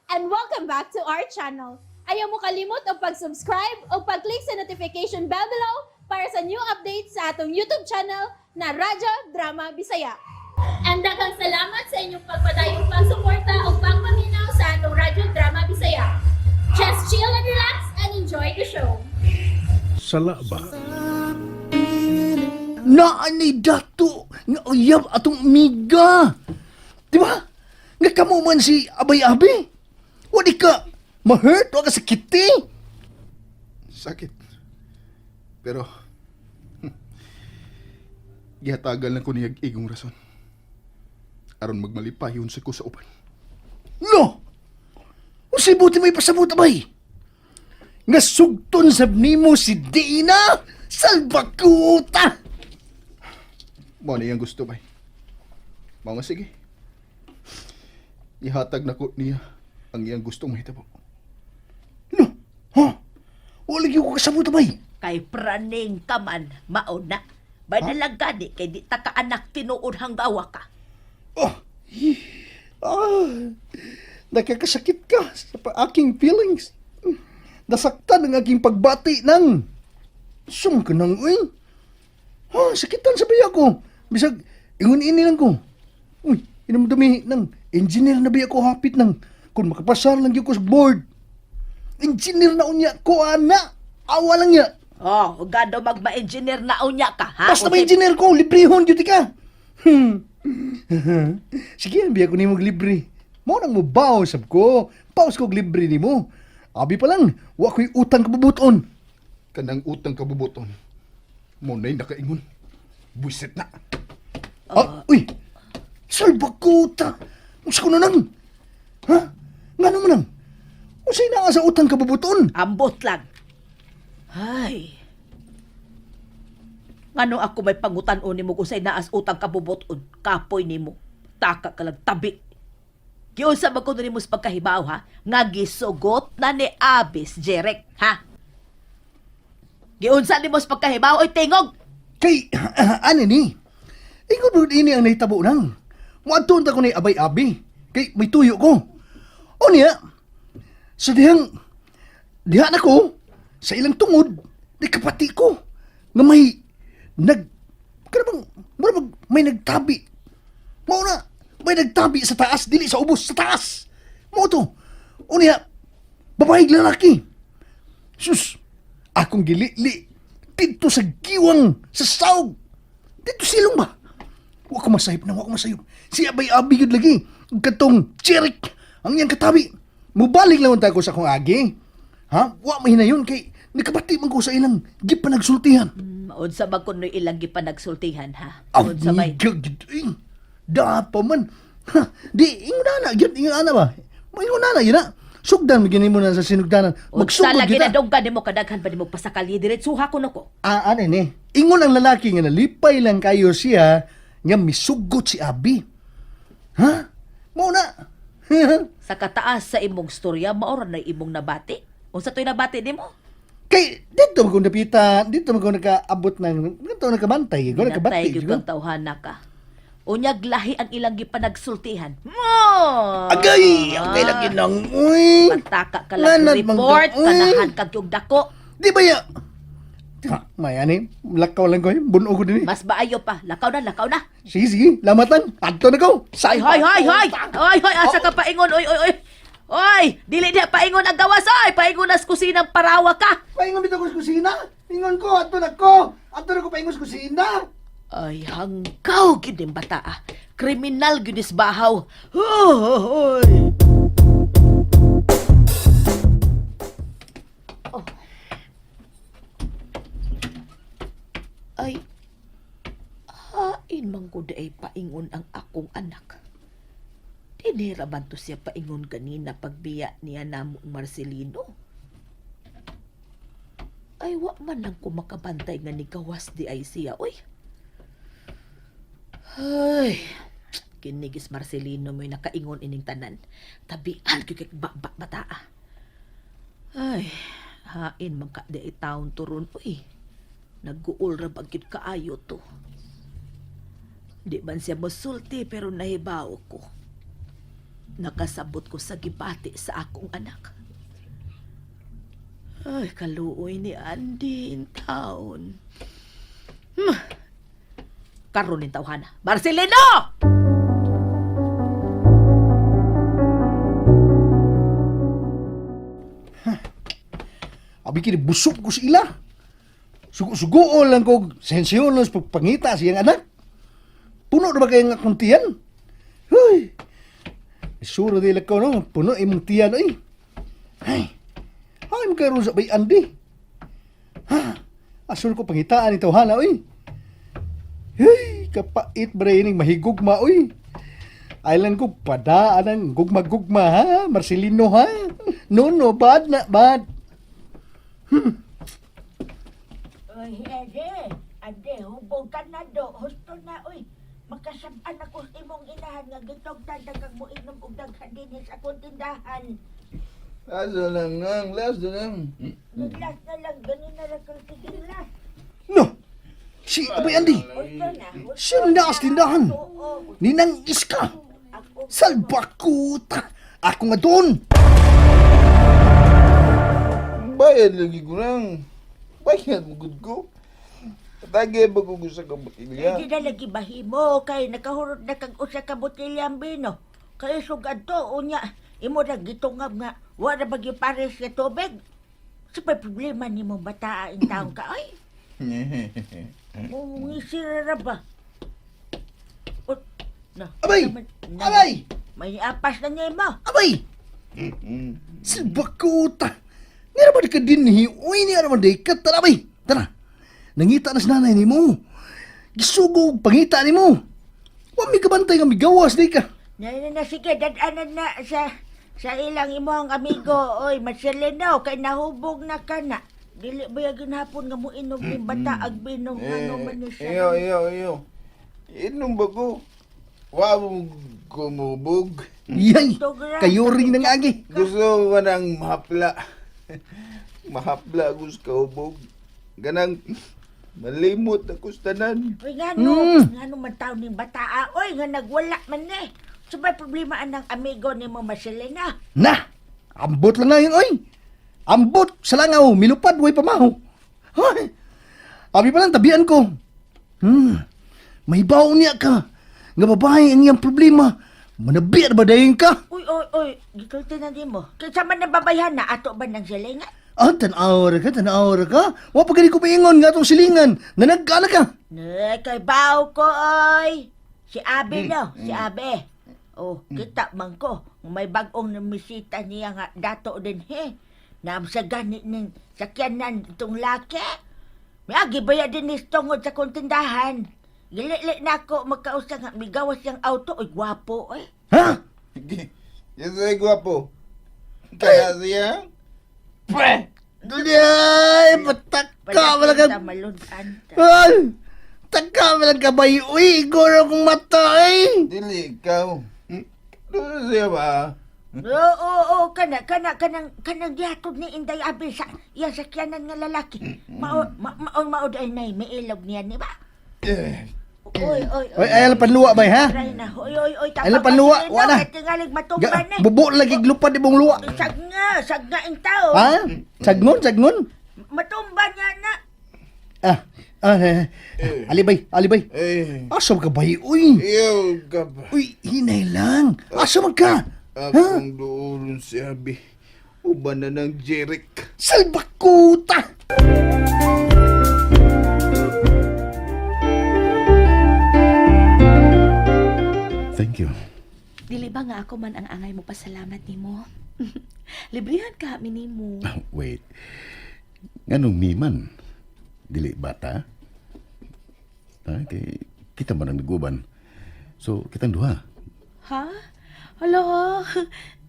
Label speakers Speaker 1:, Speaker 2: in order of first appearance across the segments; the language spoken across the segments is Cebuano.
Speaker 1: And welcome back to our channel. Ayaw mo kalimot og pag-subscribe o pag-click sa notification bell below para sa new updates sa atong YouTube channel na Radyo Drama Bisaya. And daghang salamat sa inyong pagpadayong pagsuporta o pagpaminaw sa atong Radyo Drama Bisaya. Just chill and relax and enjoy the show.
Speaker 2: Sala ba?
Speaker 3: Naa ni dato nga uyab atong amiga. Di ba? Nga kamo man si Abay Abi. Wa di ka ma-hurt, wa ka sakiti.
Speaker 4: Sakit. Pero, gihatagan lang ko niyag igong rason. Aron magmalipayon sa ko sa uban.
Speaker 3: No! Unsay buti may pasabot, Abay? Nga sugton sab nimo si Dina, salbakuta!
Speaker 4: Mao na iyang gusto, bay. Mao nga sige. Ihatag na ko niya ang iyang gustong mahitabo.
Speaker 3: No! Ha? Wala gyud ko kasabot, Abay.
Speaker 5: Kay praning ka man, mao na. Bay nalang gani kay di ta ka anak tinuod hanggawa ka.
Speaker 3: Oh. Ah, nakakasakit ka sa aking feelings. Nasaktan ang aking pagbati ng sum ka nang, uy. Ha, sakitan sa biya ko. Bisag, ingon ini lang ko. Uy, inamdumi ng engineer na biya ko hapit ng kung makapasar lang gyud ko sa board. Engineer na unya ko, ana. Awa lang niya.
Speaker 5: Oh, gado magma-engineer na unya ka, ha?
Speaker 3: Basta may engineer ko, librehon gyud ka. Sige, biya ko nimo og libre. Mao nang mobaw sab ko. Paus ko og libre nimo. Abi pa lang, wa ko'y utang kabubuton.
Speaker 4: Kanang utang kabubuton. Mao na'y nakaingon. Buisit na.
Speaker 3: Ah, uy. Salbakuta. Unsa ko na nang? Ha? Ngano man nang? Unsay naa sa utang kabubuton?
Speaker 5: Ambot lang. Ay. Ngano ako may pangutan-on nimo kung say naas utang kabubuton? Kapoy nimo. Taka ka lang tabi. Giunsa man kuno nimo sa pagkahibaw ha? Nga gisugot na ni Abis Jerek, ha? Giunsa nimo sa pagkahibaw oy tingog.
Speaker 3: Kay, ano ni? Ingon mo ini ang nahitabo nang. Muadto ta ko ni abay-abi. Kay may tuyo ko. O niya, sa dihang, diha na ko, sa ilang tungod, di kapati ko, nga may nag, kana bang, mura bang may nagtabi. Mao na, may nagtabi sa taas, dili sa ubos, sa taas. Mao to. O niya, babae lalaki. Sus, akong gilili dito sa giwang sa saog. Dito silong ba? Wa ko masayop na, wa ko masayop. Si Abay Abi yun lagi. Ug katong Jeric, ang iyang katabi. Mubalik lang unta ko sa akong agi. Ha? Wa mahinayon kay nakabati man ko sa ilang gipanagsultihan.
Speaker 5: Unsa man kuno ilang gipanagsultihan ha?
Speaker 3: Aw,
Speaker 5: Unsa may
Speaker 3: nigga, gyud, eh. Da pa man. Ha, di, ingon na, gyud, ingon na ba? Ingon na, yun na. Sugdan, gini mo na sa sinugdanan.
Speaker 5: Unsa
Speaker 3: Magsugod
Speaker 5: lagi
Speaker 3: gyud
Speaker 5: na
Speaker 3: na.
Speaker 5: donggan nimo kadaghan pa nimo pasakali diretsuha kuno ko.
Speaker 3: Ah, ano ni? Ingon ang lalaki nga nalipay lang kayo siya nga misugot si Abi. Ha? Mao na.
Speaker 5: Sa kataas sa imong storya mao ra na imong nabati. Unsa to'y nabati nimo?
Speaker 3: Kay dito man kong napita, dito man kong nakaabot ng dito nakabantay, ko nakabati.
Speaker 5: Natay gyud
Speaker 3: ko.
Speaker 5: kang tawhana ka. Unyag lahi ang ilang gipanagsultihan. Mo!
Speaker 3: Agay, agay lagi nang uy.
Speaker 5: Pataka ka lang
Speaker 3: Nanad man
Speaker 5: report,
Speaker 3: ka, uy.
Speaker 5: kanahan kag yung dako.
Speaker 3: Di ba ya? Ha, may ani, lakaw lang ko, eh. Buno ko din eh.
Speaker 5: Mas maayo pa. Lakaw na, lakaw na.
Speaker 3: Sige, sige, lamatan. Adto na ko.
Speaker 5: Ay, hoy, hoy, hoy! Hoy, hoy, asa ka paingon? Oy, oy, oy! Oy, dili diha paingon ang gawas, oy! Paingon nas kusinang parawa ka.
Speaker 3: Paingon bitaw ko sa kusina. Ingon ko, adto na ko. Adto na ko paingon sa kusina.
Speaker 5: Ay, hanggaw gyud ning bata ah. Kriminal gyud is bahaw. Hoy! Oh. Ay, hain man gud ay paingon ang akong anak. Dinira man to siya paingon ganina pagbiya niya namo Marcelino. Ay, wa man lang ko makabantay nga nigawas di ay siya, oy. Ay, kinigis Marcelino mo'y nakaingon ining tanan. Tabian gyud kay ba ba bataa. Ay, hain man ka di ay taon turon uy. Nagguol ra ba gyud kaayo to. Di man siya mosulti pero nahibaw ko. Nakasabot ko sa gibati sa akong anak. Ay, kaluoy ni Andy in town. Karon ni tawhana. Marcelino!
Speaker 3: Abi kini busog ko sa ila. Sugo-sugoon lang ko sensiyon lang sa pagpangita sa iyang anak. Puno na ba kayo nga akong tiyan? Huy! Suro dila ko no, puno imong tiyan oy. Ay. Ay mo karon sa bay Andy. Ha? Asul ko pangitaan ni tawhana oy. Hey, kapait ba rin mahigugma oy. Island ko padaan ang gugma-gugma ha, Marcelino ha. No no, bad na bad.
Speaker 6: Uy, ede, ade, hubog ka na do. Husto na, uy. Makasab-an ako sa imong inahan nga gitog kag moinom og daghan dinhi sa akong tindahan.
Speaker 4: Last na lang, nang. Last na lang.
Speaker 6: Last na lang, ganin na lang kang sige last.
Speaker 3: No. Si Abay Andy.
Speaker 6: Husto na, husto
Speaker 3: Siya na sa tindahan.
Speaker 6: Oo,
Speaker 3: Ninang iska.
Speaker 6: ako.
Speaker 3: Salbakuta. Ako nga doon.
Speaker 4: Bayad lagi ko nang. Bayad mo gud ko. Tagay ba ko sa kabatilya?
Speaker 6: Hindi na lagi bahimo kay nakahurot na kag usa ka botelya ang bino. Kay sugad to unya imo ra gitungab nga wa ra bagyo pares nga tubig. Sa pa'y problema nimo bataa in taon ka ay. Mungisira ra ba? O, na,
Speaker 3: Abay!
Speaker 6: naman- na-
Speaker 3: Abay!
Speaker 6: May apas na niya mo.
Speaker 3: Abay! Salbakuta. Nga naman ka din hi. Uy, niya naman di ka. Tara, abay. Tara. Nangita na sa nanay ni mo. Gisugo pangita ni mo. Wa mi kabantay nga migawas di ka.
Speaker 6: Na, na, na, sige, dadanan na sa sa ilang imong amigo, oy, Marcelino, kay nahubog na ka na. Dili ba yung ginhapon nga mo inom ni bata ag bino ano man ni siya.
Speaker 4: Iyo, iyo, iyo. Inom ba ko? Wa mo kumubog.
Speaker 3: Yay!
Speaker 6: Tugra.
Speaker 3: Kayo rin nang agi.
Speaker 4: Gusto ko nang mahapla. Mahapla ako sa kahubog. Ganang malimot ako sa tanan.
Speaker 6: Oy, ngano, ngano man taon ning bata, ah, oy, nga nagwala man ni. So may problema anang amigo ni mo Marcelino.
Speaker 3: Na! Ambot lang na yun, oy! Ambot! Sa langaw, milupad, way pamaho. Hoy! Abi pa lang, tabian ko. May baon niya ka. Nga babae ang iyang problema. Manabi ba dayon ka?
Speaker 6: Uy, oy, oy, gisulti na di mo. Kaysa man nababayhan na ato ba ng silingan?
Speaker 3: Ah, tanaw ra ka, tanaw ra ka. Wa pa gani ko paingon nga atong silingan. Nanagkala ka.
Speaker 6: Ne, kay baw ko, oy. Si Abe no, si Abe. Oh, kita man ko, may bagong namisita niya nga dato din he. Naam sa gani ning sakyanan itong laki. May agi ba din ni tungod sa kong tindahan. Gilili na ako magkausa nga migawas siyang auto. Oy, gwapo, oy.
Speaker 3: Ha?
Speaker 4: Yes, ay gwapo. Kaya siya? Pre!
Speaker 3: Dunyay, pataka man lang
Speaker 6: Palakita
Speaker 3: ka.
Speaker 6: malunan ta.
Speaker 3: Ay, taka man lang ka bay. Uy, igor akong mata ay.
Speaker 4: Dili ikaw. Doon siya ba?
Speaker 6: Oo, oo, oo, kana, kana, kanang, kanang gihatod ni Inday Abe sa iyang sakyanan nga lalaki. Mao, ma, mao, mao dahil na may ilog niya, ni ba?
Speaker 4: Eh,
Speaker 6: Oy, oy,
Speaker 3: Oy, ayaw lang panluwa bay ha?
Speaker 6: Try na. Oy, oy, oy.
Speaker 3: Ayaw lang panluwa,
Speaker 6: Tama
Speaker 3: wa na.
Speaker 6: Kay tingalig matumba na.
Speaker 3: Bubo lagi glupad ibong luwa.
Speaker 6: Sagna, sagna ang tao.
Speaker 3: Ha? Sagnon, sagnon.
Speaker 6: Matumba niya na.
Speaker 3: Ah, ah, eh, alibay, alibay.
Speaker 4: eh,
Speaker 3: Asa man ka bay, uy.
Speaker 4: iyo ka ba?
Speaker 3: Uy, hinay lang. Asa man ka? Ha?
Speaker 4: Akong doon si Abi. Uban na ng Jeric.
Speaker 3: Salbakuta!
Speaker 2: Thank you.
Speaker 5: Dili ba nga ako man ang angay mo pasalamat nimo? Librihan ka minimo.
Speaker 2: Wait. Nganong miman? Dili bata? Ha, kay kita man ang naguban. So, kitang duha.
Speaker 5: Ha? Hala,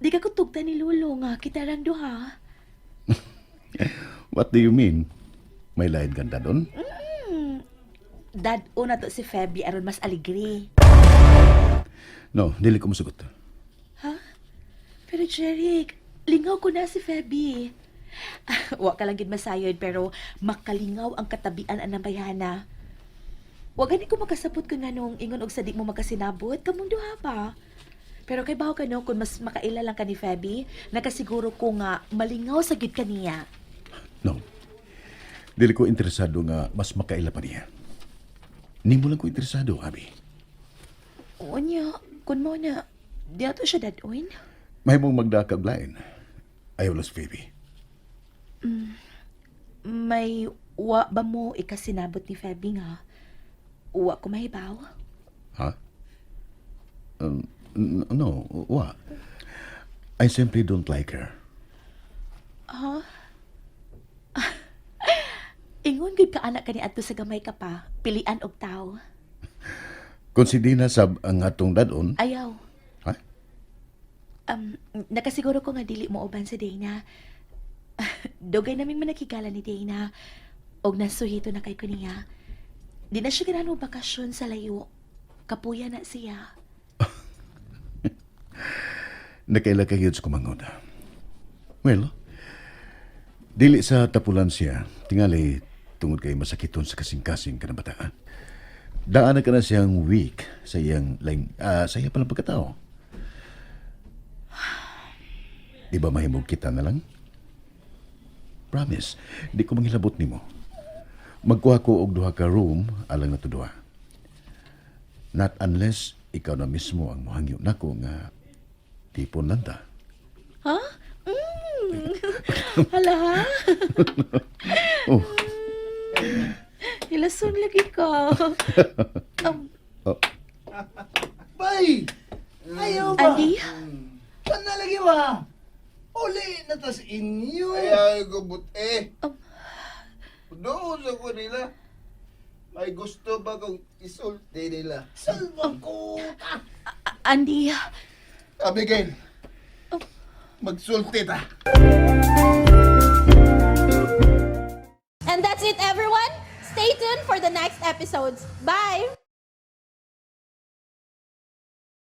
Speaker 5: di ka kutugtan ni Lolo nga kita lang duha.
Speaker 2: What do you mean? May lain ganda doon?
Speaker 5: Dad, na to si Feby aron mas aligre.
Speaker 2: No, dili ko musugot.
Speaker 5: Ha? Pero Jeric, lingaw ko na si Feby. Wa ka lang gid masayod pero makalingaw ang katabian anang bayana. Wa gani ko makasabot kung anong ingon og sa di mo makasinabot kamong duha pa. Pero kay bawo ka no, kung mas makaila lang ka ni Feby, nakasiguro ko nga malingaw sa gid ka niya.
Speaker 2: No. Dili ko interesado nga mas makaila pa niya. Nimo lang ko interesado, Abi.
Speaker 5: Unya, kun mo na, di ato siya dadoin.
Speaker 2: Mahimong magdakag lain. Ayaw las Phoebe.
Speaker 5: May wa ba mo ikasinabot ni Feby nga? Wa ko mahibaw?
Speaker 2: Ha? No, wa. I simply don't like her.
Speaker 5: Ingon gud ka anak kani adto sa gamay ka pa, pilian og tawo.
Speaker 2: Kung si Dina sab ang atong dadon,
Speaker 5: Ayaw.
Speaker 2: ha?
Speaker 5: Nakasiguro ko nga dili mo uban sa Dana. Dugay namin manakigala ni Dana. Og nasuhito na kay ko niya. Di na siya ganahan mo bakasyon sa layo. Kapuya na siya.
Speaker 2: Nakaila kay yun sa kumangod. Well, dili sa tapulan siya, tingali tungod kay masakiton sa kasing-kasing ka na bata. Daan na ka na siyang weak sa iyang laing, sa iya palang pagkatao. Di ba mahimog kita na lang? Promise, di ko manghilabot nimo. Magkuha ko og duha ka room alang na duha. Not unless ikaw na mismo ang mohangyo nako nga tipon lang ta.
Speaker 5: Ha? Mm. Hala ha?
Speaker 2: Oh,
Speaker 5: Hilason lagi ka.
Speaker 2: Oh.
Speaker 3: Bay! Ayaw ba?
Speaker 5: Andy?
Speaker 3: Saan na lagi ba? Uli na tas inyo.
Speaker 4: Ayaw ko buti. Doon sa ko nila. May gusto ba kong isulti nila?
Speaker 3: Salva ko.
Speaker 5: Andy?
Speaker 4: Abigail, magsulti ta.
Speaker 1: And that's it, everyone. Stay tuned for the next episodes. Bye!